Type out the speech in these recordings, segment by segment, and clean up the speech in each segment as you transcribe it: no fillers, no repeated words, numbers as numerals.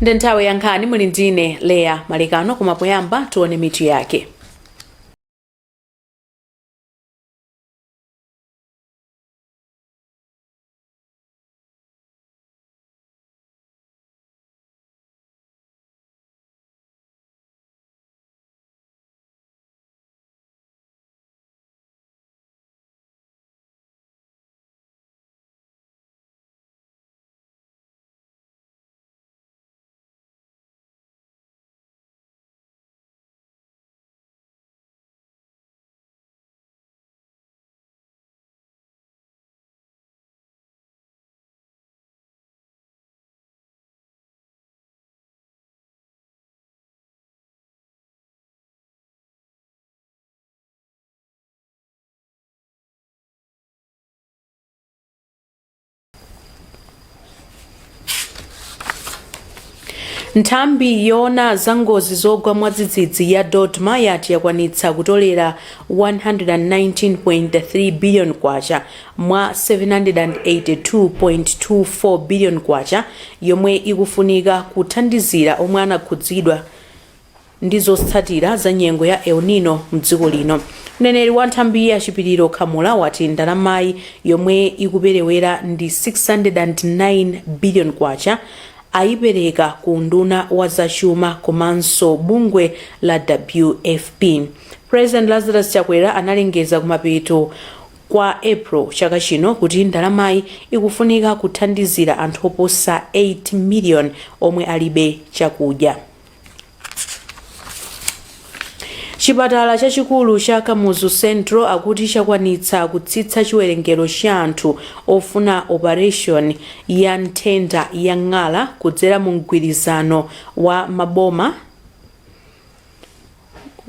Ndi nthawi ya nkhani, muli ndine Leya Malekano, koma poyamba tione mitu yake. Nthambi yoona za ngozi zogwa mwadzidzidzi ya DoDMA yati yakwanitsa kutolera 119.3 billion kwacha mwa 782.24 billion kwacha yomwe ikufunika kuthandizira omwe anakhudzidwa ndi zotsatira za nyengo ya El Nino mdziko lino. Mneneri wa nthambiyi a Chipiliro Khamula wati ndalamayi yomwe ikuperewera ndi 609 billion kwacha ayipereka ku unduna wa zachuma komanso bungwe la WFP. President Lazarus Chakwera analengeza kumapeto kwa April chaka chino kuti ndalamayi ikufunika kuthandizira anthu oposa 8 million omwe alibe chakudya. Chipatala chachikulu cha Kamuzu Central akuti chakwanitsa kutsitsa chiwerengero cha anthu ofuna operation ya nthenda ya ng'ala kudzera mu mgwirizano wa maboma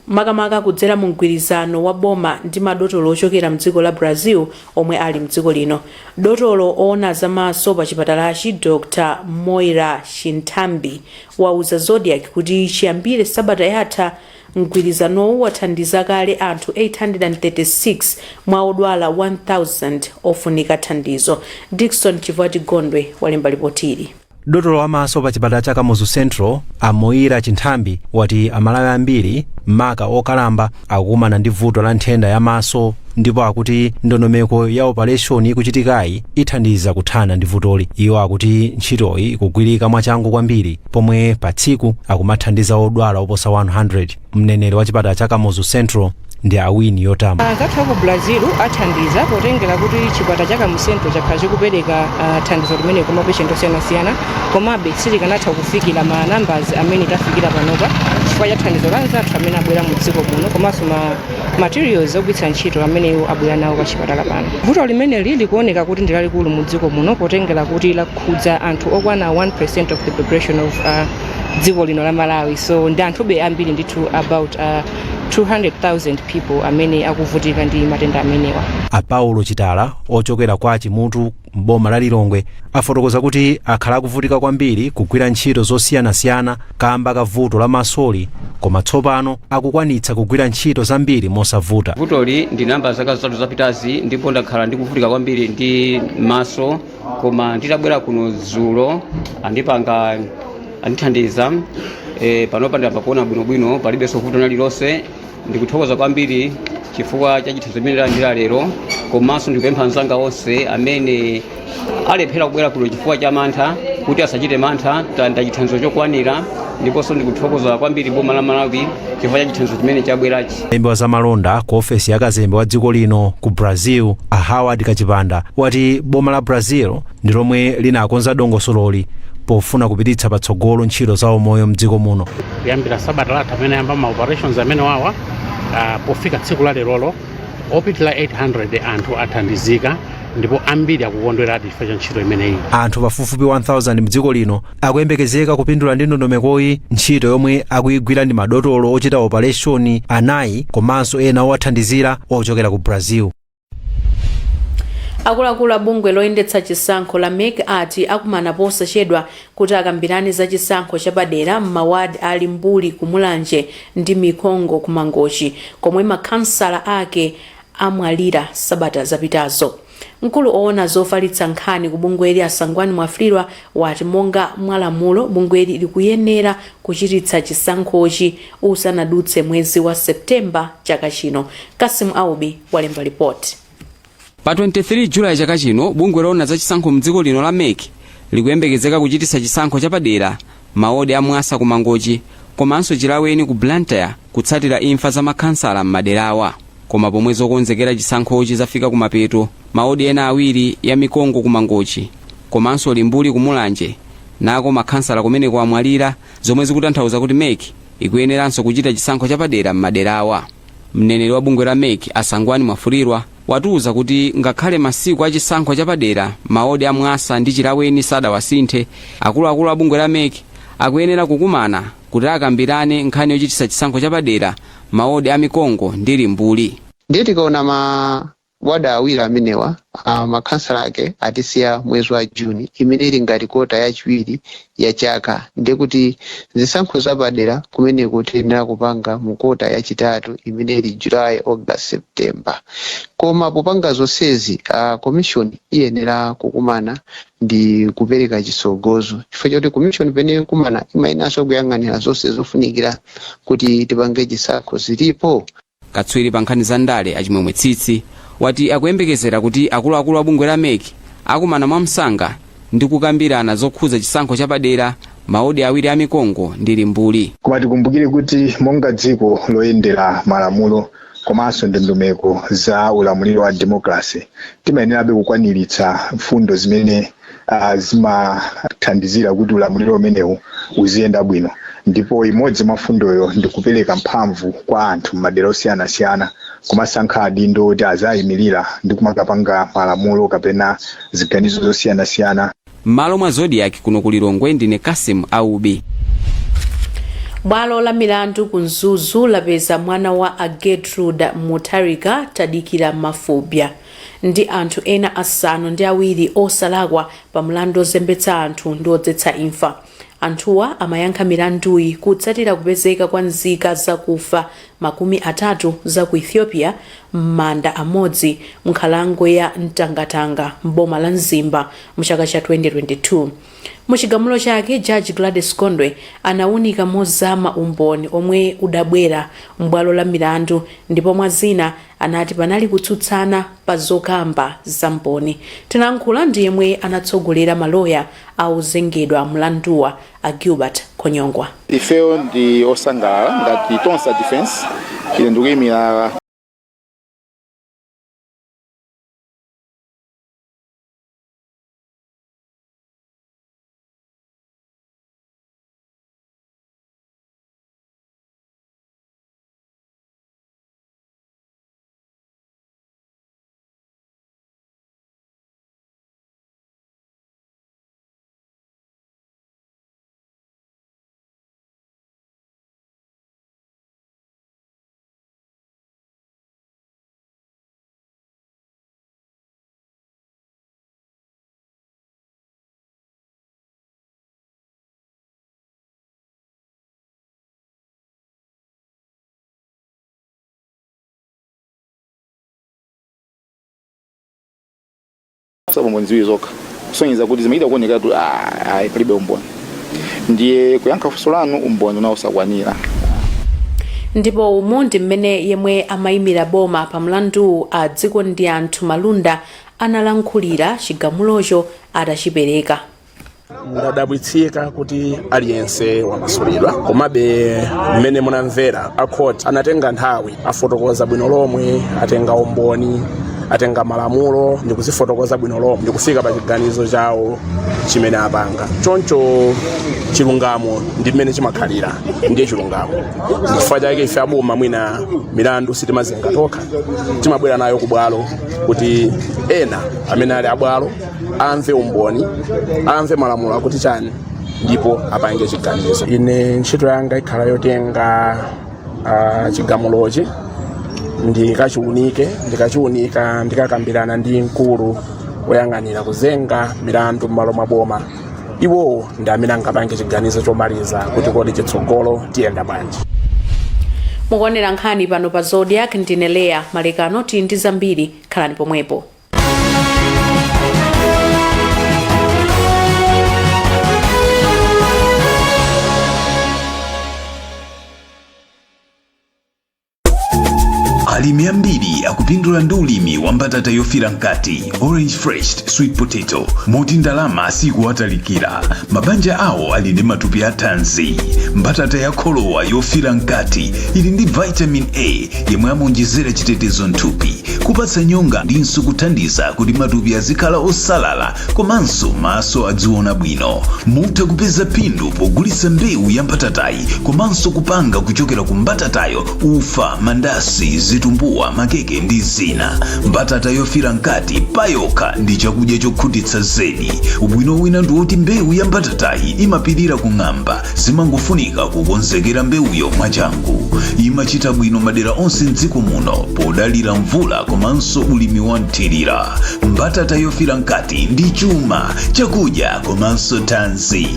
makamaka kudzera mu mgwirizano wa boma ndi madotolo ochokera mdziko la Brazil omwe ali mdziko lino. Dotolo oona za maso pa chipatalachi Dr Moira Chinthambi wauza Zodiak kuti chiyambire sabata yatha mgwirizanowu wathandiza kale anthu 836 mwa odwala 1000 ofunika thandizo. Dickson Chivwati Gondwe walemba lipotili. Dotolo wa maso pa chipatala cha Kamuzu Central a Moira Chinthambi wati Amalawi ambiri maka okalamba akukumana ndi vuto la nthenda ya maso ndipo akuti ndondomeko ya opaleshoni ikuchitikayi ithandiza kuthana ndi vutoli. Iwo akuti ntchitoyi ikugwirika mwachangu kwambiri pomwe pa tsiku akumathandiza odwala oposa 100. Mneneri wa chipatala cha Kamuzu Central ndi a Winnie Yotamu. Anzathu aku Brazil athandiza potengera kuti chipatala cha Kamuzu Central chakhala chikupereka thandizo limene kwa mapeshenti osiyanasiyana, komabe sitikanatha kufikira ma numbers amene tafikira panopa chifukwa cha thandizo la anzathu amene abwera mu dziko muno komanso ma materials ogwiritsa ntchito amene iwo abwera nawo pa chipatala pano. Vuto limeneli likuoneka kuti ndi lalikulu mu dziko muno potengera kuti lakhudza anthu okwana 1% of the population of dziko lino la Malawi, so ndi anthube ambiri ndithu, about 200,000 people amene akuvutika ndi matenda amenewa. A Paulo Chitala ochokera kwa Chimutu m'boma la Lilongwe afotokoza kuti akhala akuvutika kwambiri kugwira ntchito zosiyanasiyana kamba ka vuto la masoli, koma tsopano akukwanitsa kugwira ntchito zambiri mosavuta. Vutoli ndinayamba zaka 3 zapitazi ndipo ndakhala ndikuvutika kwambiri ndi maso, koma nditabwera kuno dzulo andipanga andithandiza. Panopa ndiyamba kuona bwinobwino, palibenso vuto lililonse. Ndikuthokoza kwambiri chifukwa cha chithandizo chimene ndalandira lero, komanso ndikupempha anzanga onse amene alephera kubwera kuno chifukwa cha mantha kuti asachite mantha, talandira chithandizo chokwanira, ndiponso ndikuthokoza kwambiri boma la Malawi chifukwa cha chithandizo chimene chabwerachi. Mlembi wa zamalonda ku ofesi ya kazembe wa dziko lino ku Brazil a Howard Kachipanda wati boma la Brazil ndi lomwe linakonza dongosololi pofuna kupititsa patsogolo ntchito za umoyo mdziko muno. Kuyambira sabata latha amene ayamba ma operations amene wawa, pofika tsiku la lerolo opitira 800 anthu athandizika ndipo ambiri akukondweradi chifukwa cha ntchito imeneyi. Anthu pafupifupi 1000 mdziko lino akuyembekezeka kupindula ndi ndondomekoyi, ntchito yomwe akuyigwira ndi madotolo ochita opaleshoni anayi komanso ena owathandizira ochokera ku Brazil. Akuluakulu a bungwe loyendetsa chisankho la MEC ati akumana posachedwa kuti akambirane za chisankho chapadera m'mawadi a Limbuli ku Mulanje ndi Mikongo ku Mangochi komwe makhansala ake amwalira sabata zapitazo. Mkulu owona zofalitsa nkhani ku bungweli, a Sangwani Mwafulirwa, wati monga mwalamulo bungweli likuyenera kuchititsa chisankhochi usanadutse mwezi wa Septemba chaka chino. Kasimu Aubi walemba ripoti. Pa 23 Julayi chaka chino, bungwe loona za chisankho mdziko lino la MEC likuyembekezeka kuchititsa chisankho chapadera mawodi a Mwasa ku Mangochi komanso Chilaweni ku Blantyre kutsatira imfa za makhansala m'maderawa. Koma pomwe zokonzekera chisankhochi zafika kumapeto, mawodi ena awiri ya Mikongo ku Mangochi komanso Limbuli ku Mulanje nako makhansala kumeneko amwalira, zomwe zikutanthauza kuti MEC ikuyeneranso kuchita chisankho chapadera m'maderawa. Mneneri wa bungwe la MEC, a Sangwani Mwafulirwa, watiuza kuti ngakhale masiku a chisankho chapadera mawodi a Mwasa ndi Chilaweni sadawasinthe, akuluakulu a bungwe la MEC akuyenera kukumana kuti akambirane nkhani yochititsa chisankho chapadera mawodi a Mikongo ndi Limbuli. Ndiye tikaona ma ward awiri amenewa, makhansala ake atisiya mwezi wa Juni, imene ili ngati kota yachiwiri ya chaka, ndiye kuti zisankho zapadera kumeneko tiyenera kupanga mu kota yachitatu imene ili July, August, September. Koma popanga zonsezi, commission iyenera kukumana ndi kupereka chitsogozo, chifukwa choti commission pene ikumana imayenanso kuyang'anira zonse zofunikira kuti tipange chisankho zilipo. Katswiri pa nkhani za ndale, a Chimwemwe Tsitsi, wati akuyembekezera kuti akuluakulu a bungwe la MEC akumana mwamsanga ndi kukambirana zokhudza chisankho chapadera mawodi awiri a Mikongo ndi Limbuli. Koma tikumbukire kuti monga dziko loyendera malamulo komanso ndondomeko za ulamuliro wa democracy, timayenerabe kukwaniritsa mfundo zimene zimathandizira kuti ulamuliro umenewu uziyenda bwino, ndipo imodzi mwa mfundoyo ndi kupereka mphamvu kwa anthu m'madera osiyanasiyana kumasankha adindo oti azayimirira ndi kumakapanga malamulo kapena ziganizo zosiyanasiyana. M'malo mwa Zodiak kuno ku Lilongwe, ndine Kasim Aubi. Bwalo la milandu ku Mzuzu lapeza mwana wa a Gertrude Mutharika, Tadikira Mafubya, ndi anthu ena 7 osalakwa pa mlandu ozembetsa anthu ndi odzetsa imfa. Anthuwa amayankha milanduyi kutsatira kupezeka kwa nzika zakufa 30 za ku Ethiopia m'manda amodzi m'nkhalango ya Mtangatanga m'boma la Mzimba mchaka cha 2022. Muchigamulo chake, Judge Gladys Gondwe anawunika mozama umboni omwe udabwera m'bwalo la milandu ndipo mwa zina anati panali kutsutsana pa zokamba za mboni. Tinayankhula ndi yemwe anatsogolera maloya a ozengedwa mlanduwa, a Gilbert Khonyongwa. Ifeyo ndi osangalala ngati tonse a defense. Ine ndikuyimira mboni ziwiri zokha, kusonyeza kuti zimachita kuoneka kuti ayi, palibe umboni. Ndiye kuyankha funso lanu, umboni unawosakwanira. Ndipo umu ndi mmene yemwe amayimira boma pa mlanduwu, a Dziko ndi Anthu Malunda, analankhulira chigamulocho atachipereka. Ndadabwitsika kuti aliyense wamasulidwa, komabe mmene munamvera, a court anatenga nthawi, afotokoza bwino lomwe, atenga umboni, atenga malamulo ndikuzifotokoza bwino lomwe ndikufika pa chiganizo chawo chimene apanga. Choncho chilungamo ndi mmene chimakhalira, ndiye chilungamo. Chifukwa chake ife aboma mwina milandu sitimazenga tokha, timabwera nayo kubwalo kuti ena amene ali abwalo amve umboni, amve malamulo akuti chani, ndipo apange chiganizo. Ine ntchito yanga ikhala yotenga chigamulochi ndikachiunike, ndikachiunika ndikakambirana ndi mkulu woyang'anira kuzenga milandu m'malo mwa boma. Iwowo ndi amene angapange chiganizo chomaliza kuti kodi chitsogolo tiyenda bwanji. Mukuonera nkhani pano pa Zodiak, ndine Leya Malekano. Tili ndi zambiri, khalani pomwepo. Alimi ambiri akupindula ndi ulimi wa mbatata yofira mkati, orange fleshed sweet potato, moti ndalama sikuwatalikira. Mabanja awo ali ndi matupi athanzi. Mbatata ya kholowa yofira mkati ili ndi vitamin A yemwe amaonjezera chitetezo mthupi, kupatsa nyonga ndinso kuthandiza kuti matupi azikhala osalala komanso maso adziona bwino. Mutha kupeza phindu pogulitsa mbewu ya mbatatayi komanso kupanga kuchokera ku mbatatayo ufa, mandasi, zitumbuwa, makeke ndi zina. Mbatata yofira mkati payokha ndi chakudya chokhutitsa zedi. Ubwino wina ndi woti mbewu ya mbatatayi imapirira kung'amba, zimangofunika kukonzekera mbewuyo mwachangu. Imachita bwino madera onse mdziko muno podalira mvula komanso ulimi wa mthirira. Mbatata yofira mkati ndi chuma, chakudya komanso thanzi.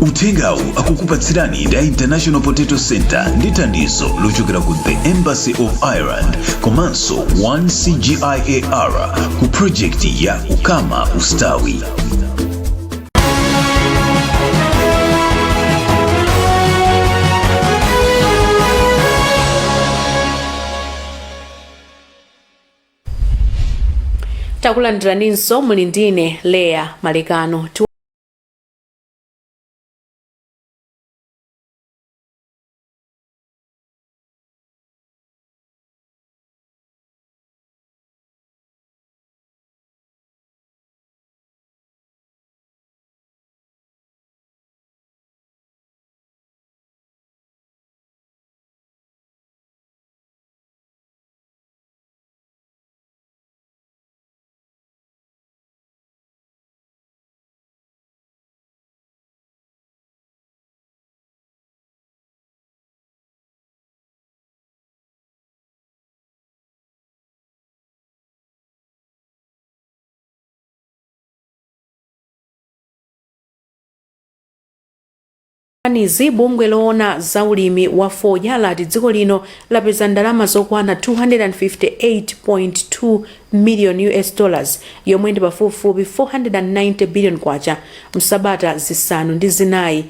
Uthengawu akukupatsirani ndi a International Potato Center ndi thandizo lochokera ku The Embassy of Ireland komanso 1CGIAR ku project ya Ukama Ustawi. Takulandiraninso, muli ndine Leya Malekano. Anizi bungwe loona za ulimi wa fodya lati dziko lino lapeza ndalama zokwana 258.2 million US dollars, yomwe ndi pafupifupi 490 billion kwacha, msabata 4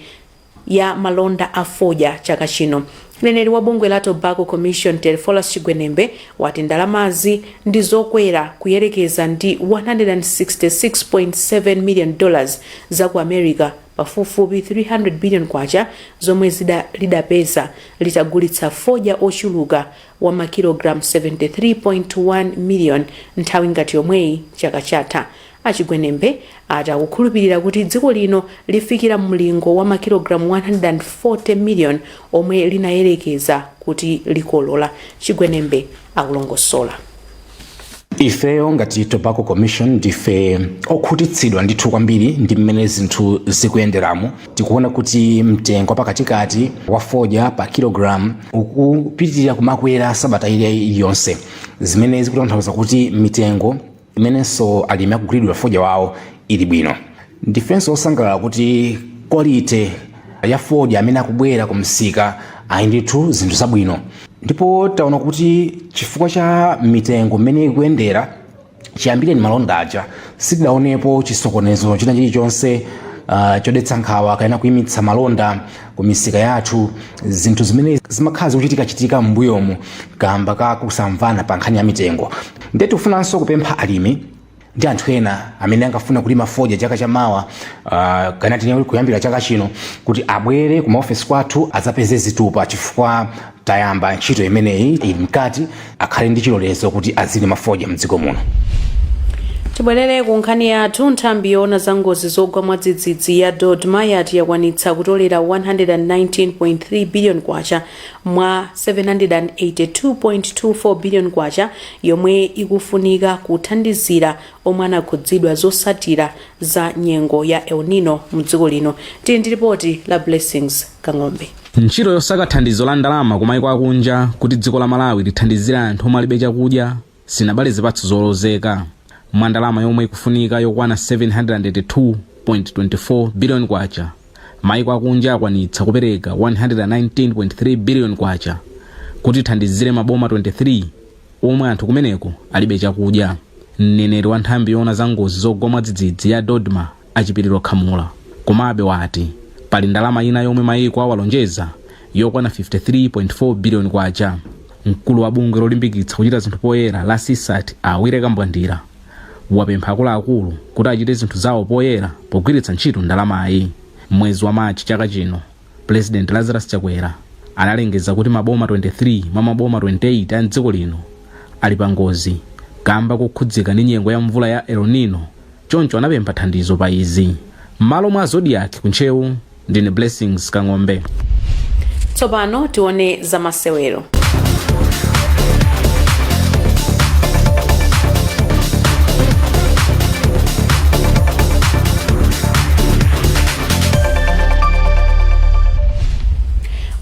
ya malonda a fodya chaka chino. Mneneri wa bungwe la Tobacco Commission, Theophilus Chigwenembe, wati ndalamazi ndi zokwera kuyerekeza ndi 166.7 million dollars za ku America, pafupifupi 300 billion kwacha, zomwe lidapeza litagulitsa fodya ochuluka wa makilogalamu 73.1 million nthawi ngati yomweyi chaka chatha. A Chigwenembe ati akukhulupilira kuti dziko lino lifikira mlingo wa makilogalamu 140 million omwe linayerekeza kuti likolola. Chigwenembe akulongosola. Ifeyo ngati Tobacco Commission ndife okhutitsidwa ndithu kwambiri ndi mmene zinthu zikuyenderamo. Tikuona kuti mtengo wapakatikati wa fodya pa kilogram ukupitirira kumakwera sabata iliyonse, zimene zikutanthauza kuti mitengo imenenso alimi akugulidwa fodya wawo ili bwino. Ndifenso osangalala kuti quality ya fodya amene akubwera ku msika ayi ndithu zinthu zabwino, ndipo taona kuti chifukwa cha mitengo mmene ikuyendera chiyambireni malonda aja, sitidaonepo chisokonezo china chilichonse chodetsa nkhawa kapena kuyimitsa malonda ku misika yathu, zinthu zimene zimakhala zikuchitikachitika m'mbuyomu kamba ka kusamvana pa nkhani ya mitengo. Ndiye tikufunanso kupempha alimi ndi anthu ena amene angafuna kulima fodya chaka chamawa, kana tinene kuyambira chaka chino, kuti abwere ku maofesi kwathu adzapeze zitupa, chifukwa tayamba ntchito imeneyi ili mkati, akhale ndi chilolezo kuti azilima fodya mdziko muno. Tibwerere ku nkhani yathu. Nthambi yoona za ngozi zogwa mwadzidzidzi ya DoDMA yati yakwanitsa kutolera 119.3 billion kwacha mwa 782.24 billion kwacha yomwe ikufunika kuthandizira omwe anakhudzidwa zotsatira za nyengo ya El Nino mdziko lino. Tili ndi ripoti la Blessings Kang'ombe. Ntchito yosaka thandizo la ndalama ku maiko akunja kuti dziko la Malawi lithandizire anthu omwe alibe chakudya sinabale zipatso zolozeka. Mwa ndalama yomwe ikufunika yokwana 782.24 billion kwacha, maiko akunja akwanitsa kupereka 119.3 billion kwacha kuti ithandizire maboma 23 omwe anthu kumeneko alibe chakudya. Mneneri wa nthambi yoona za ngozi zogwa mwadzidzidzi ya DoDMA, a Chipiliro Khamula, komabe wati pali ndalama ina yomwe maiko awalonjeza yokwana 53.4 billion kwacha. Mkulu wa bungwe lolimbikitsa kuchita zinthu poyera la CSAT, Awire Kambwandira, wapempha akuluakulu kuti achite zinthu zawo poyera pogwiritsa ntchito ndalamayi. Mwezi wa Machi chaka chino, President Lazarus Chakwera analengeza kuti maboma 23 mwa maboma 28 a mdziko lino ali pa ngozi kamba kokhudzika ndi nyengo ya mvula ya El Nino, choncho anapempha thandizo pa izi. M'malo mwa Zodiak ku Ntcheu, ndine Blessings Kang'ombe. Tsopano tione zamasewero.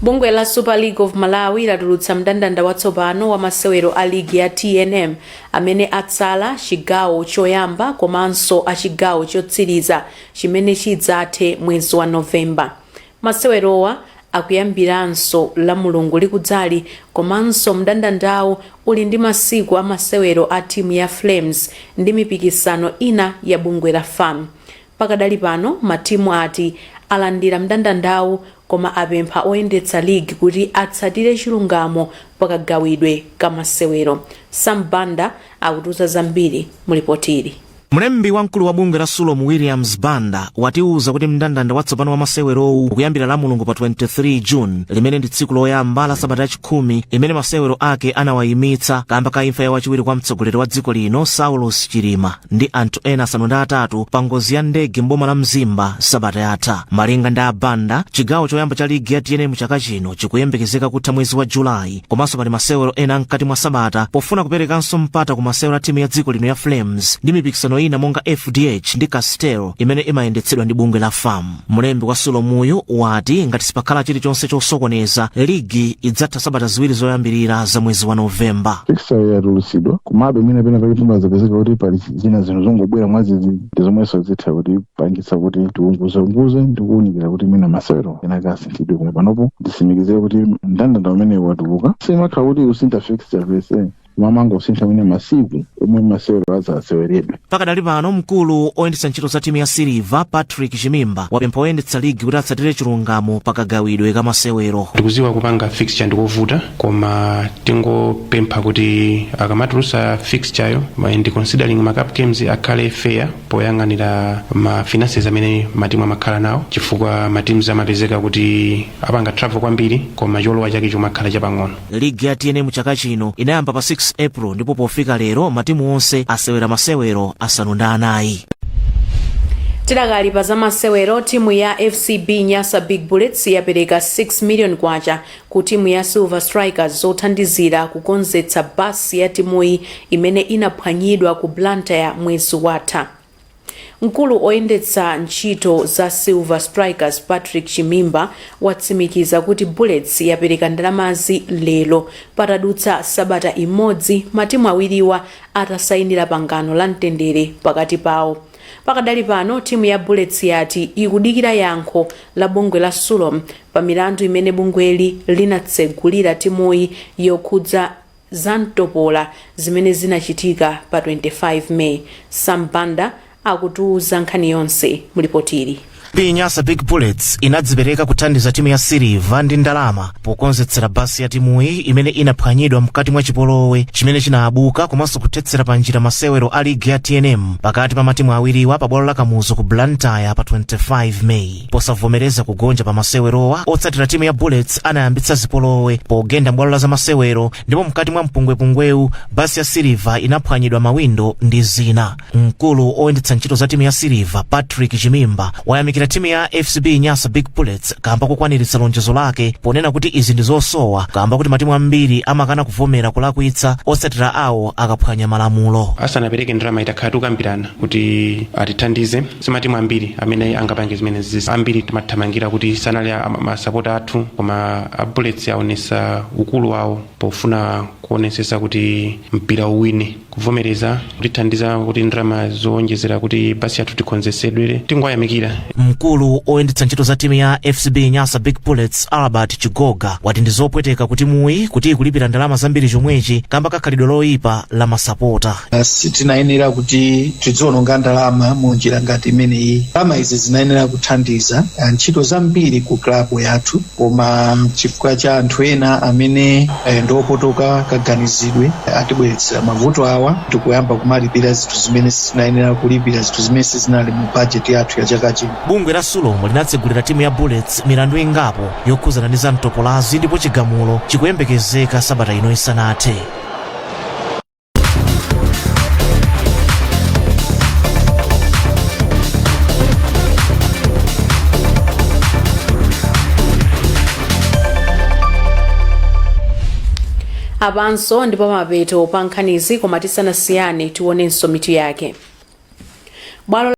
Bungwe la Super League of Malawi latulutsa mndandanda watsopano wa masewero a ligi ya TNM amene atsala chigawo choyamba komanso a chigawo chotsiriza chimene chidzathe mwezi wa Novemba. Masewerowa akuyambiranso la Mulungu likudzali komanso mndandandawu uli ndi masiku a masewero a timu ya Flames ndi mipikisano ina ya bungwe la FAM. Pakadali pano matimu ati alandira mndandandawu koma apempha oyendetsa ligi kuti atsatire chilungamo pakagawidwe ka masewero. Sam Banda akutiuza zambiri mu lipoti ili. Mlembi wamkulu wa bungwe la Sulom, Williams Banda, watiuza kuti mndandanda watsopano wa masewerowu ukuyambira la Mulungu pa 23 June, limene ndi tsiku loyamba la sabata yachikhumi imene masewero ake anawayimitsa kamba ka imfa ya wachiwiri kwa mtsogoleri wa dziko lino Saulos Chilima ndi anthu ena 8 pa ngozi ya ndege mboma la Mzimba sabata yatha. Malinga ndi Abanda, chigawo choyamba cha ligi ya TNM chaka chino chikuyembekezeka kutha mwezi wa Julayi, komanso pali masewero ena mkati mwa sabata pofuna kuperekanso mpata ku masewero a timu ya dziko lino ya Flames ndi mipikisano ina monga FDH ndi Castel imene imayendetsedwa ndi bungwe la FAM. Mlembi wa Sulomuyu wati ngati sipakhala chilichonse chosokoneza, ligi idzatha sabata 2 zoyambirira za mwezi wa Novemba. Fixture yatulutsidwa, komabe mwina pena pake pamazapezeka kuti pali zina zinthu zongobwera mwazizi ndi zomwenso zitha kutipangitsa kuti tiunguzeunguze ndi kuwunikira kuti mwina masewero ena akasinthidwe. Koma panopo ndisimikizire kuti mndandanda umene watuluka simakhala kuti usintha fixture per se, mamanga usintha mwina masiku omwe masewero azaseweredwe. Pakadali pano, mkulu oyendetsa ntchito za timu ya Silver, Patrick Chimimba, wapempha oyendetsa ligi kuti atsatire chilungamo pakagawidwe ka masewero. Ndikuziwa kupanga fixture ndikovuta, koma tingopempha kuti akamatulusa fixture yo and considering ma cup games, akhale fair poyang'anira ma finances amene matimu amakhala nawo, chifukwa ma teams amapezeka kuti apanga travel kwambiri koma cholowa chake chomakhala chapang'ono. Ligi ya TNM chaka chino inayamba pa 6 April ndipo pofika lero matimu onse asewera masewero 9. Tidakali pa zamasewero, timu ya FCB Nyasa Big Bullets yapereka 6 million kwacha ku timu ya Silver Strikers zothandizira kukonzetsa basi ya timuyi imene inaphwanyidwa ku Blantyre mwezi watha. Mkulu oyendetsa ntchito za Silver Strikers, Patrick Chimimba, watsimikiza kuti Bullets yapereka ndalamazi lero patadutsa sabata imodzi matimu awiriwa atasayinira pangano la mtendere pakati pawo. Pakadali pano timu ya Bullets yati ikudikira yankho la bungwe la Sulom pa milandu imene bungweli linatsegulira timuyi yokhudza zamtopola zimene zinachitika pa 25 May. Sam Banda akutiuza nkhani yonse mulipotili. Nyasa Big Bullets inadzipereka kuthandiza timu ya Silver ndi ndalama pokonzetsera basi ya timuyi imene inaphwanyidwa mkati mwa chipolowe chimene chinaabuka komanso kuthetsera pa njira masewero a ligi ya TNM pakati pa matimu awiriwa pa bwalo la Kamuzu ku Blantyre pa 25 May. Posavomereza kugonja pa masewerowa, otsatira timu ya Bullets anayambitsa zipolowe pogenda bwalo la zamasewero, ndipo mkati mwa mpungwepungwewu basi ya Silver inaphwanyidwa mawindo ndi zina. Mkulu oyendetsa ntchito za timu ya Silver, Patrick Chimimba, wayamikira timu ya FCB Nyasa Big Bullets kamba kukwaniritsa lonjezo lake, ponena kuti izi ndi zosowa kamba kuti matimu ambiri amakana kuvomera kulakwitsa otsatira awo akaphwanya malamulo. Asanapereke ndalama, itakhala tikukambirana kuti atithandize. Simatimu ambiri amene angapange zimenezi. Ambiri timathamangira kuti sanali masapota athu, koma a Bullets aonesa ukulu wawo pofuna kuonesesa kuti mpira uwine. Kuvomereza kutithandiza kuti ndalama zowonjezera kuti basi yathu tikonzesedwere, tingoyamikira. Mkulu oyendetsa ntchito za timu ya FCB Nyasa Big Bullets, Albert Chigoga, wati ndi zopweteka ku timuyi kuti ikulipira ndalama zambiri chomwechi kamba kakhalidwe loyipa la masapota. Sitinayenera kuti tidziwononga ndalama mu njira ngati imeneyi. Ndalama izi zinayenera kuthandiza ntchito zambiri ku klabu yathu, koma chifukwa cha anthu ena amene ndi opotoka kaganizidwe, atibweretsera mavuto awa tikuyamba kumalipira zinthu zimene sitinayenera kulipira, zinthu zimene sizinali mu bajeti yathu ya chaka chino. Bungwe la SULOM linatsegulira timu ya Bullets milandu ingapo yokhuzana ndi zamtopolazi, ndipo chigamulo chikuyembekezeka sabata ino isanathe. Apanso ndipo mapeto pa nkhanizi, koma tisanasiyane tionenso mitu yake. Bwalo